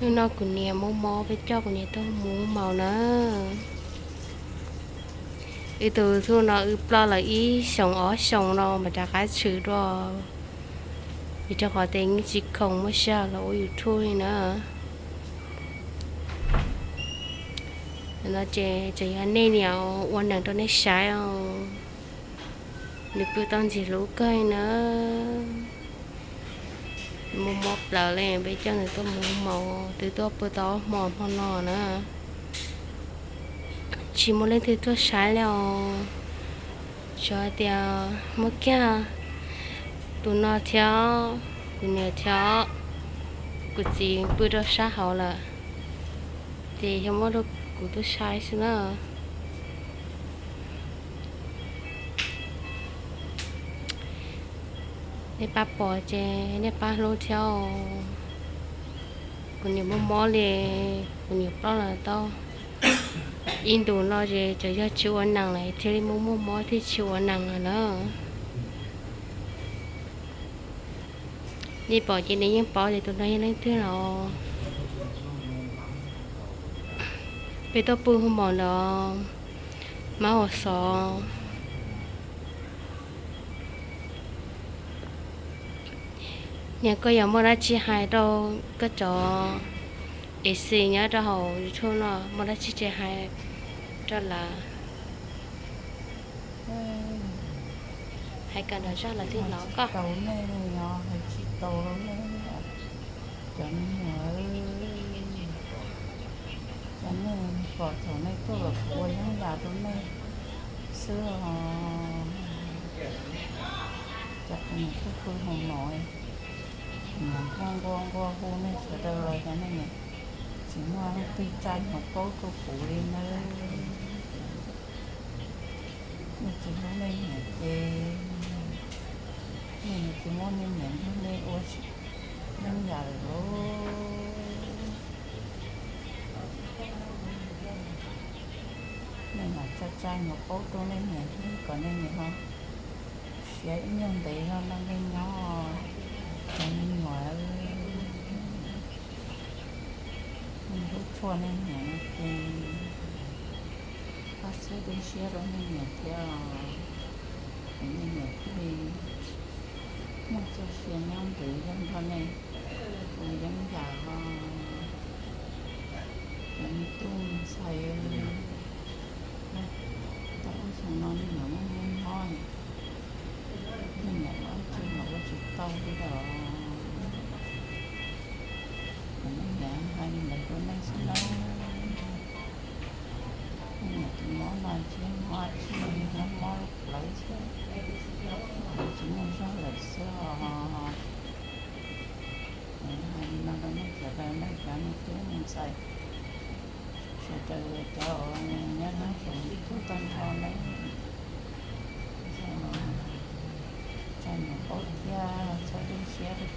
Hnub no kuv niam muaj mob, peb coj kuv niam tuaj mus maus na. Wb tus YouTube no wb ploj lawm ib xyoos ob xyoos no mas rov qab tshwm dua, vim rau qhov tias yeej tsis khoom muaj sij hawm los ua YouTube li na. No ces tseem yog nej niam ua neeg rau nej saib os. Nws pw tau ntxim hlub kawg na. Muaj mob plawv li, peb coj nws tuaj mus maus, twb tuaj pw tau ob hmo hmo no na. Tsis muaj leej twg tuaj saib li os. Tsuas hais tias muaj kiag tus no thiab, kuv niam thiab kuv txiv pw rau sab hauv lawm, ces yog muaj rau kuv tuaj saib xwb na. Nej pab pom ces nej pab hlub thiab os. Kuv niam muaj mob li, kuv niam ploj los tau ib ntus no ces tsuas yog tsis ua neeg lawm thiaj li muaj muaj mob thiaj tsis ua neeg lawm na. Nej pom ces nej yeej paub tias tus no yog leej twg los. Peb tuaj pw hauv maus ntawd, mab hauv xov. Niam, koj yuav muaj dab tsi hais rau koj cov ej xis nyob rau hauv YouTube no, muaj dab tsi ces hais rau lawv. Hais kom nrov zog lawv thiaj hnov koj. Tau nej, hais tsis tau nej, cov me nyuam, cov nej pom thaum nej tuaj los kuv ua yeeb yam rau nej xwb os. Cov kuv niam tuaj pw hauv maus, nquag nquag nquag hu nej sawv daws los cov nej niam tsis muaj leej twg tsa hnyuv paub rau kuv li nawb. Nej tsis hlub nej niam ces nej niam tsis muab nej niam nrog nej ua yeeb yam lawm lauj. Nej mam tsa tsa hnyuv paub rau nej niam thiab kom nej niam ho siav ib nyuag ntev no no nej nyob, cov me nyuam. Nej hlub tshua nej niam no ces pab txhawb dej siab rau nej niam thiab, es nej niam thiaj li muaj txoj sia nyob ntev zog nrog nej ua yeeb yam os. Cov me tub me ntxhais, tau ob xyoos no nej niam muaj mob, nej niam los tsis los ua tsis tau li lawm. Kuv niam hais li ntawd rau nej xwb nawb. Nej niam tus mob no ntshe mob tsis mob mob plawv xwb, tsis muaj zog lawm xwb os. Hais li no rau nej sawv daws na, cov me tub me ntxhais, sawv daws cov uas nyob nyob saum YouTube tag nrho na, tsa nyiam paub thiab txhawb dej siab rau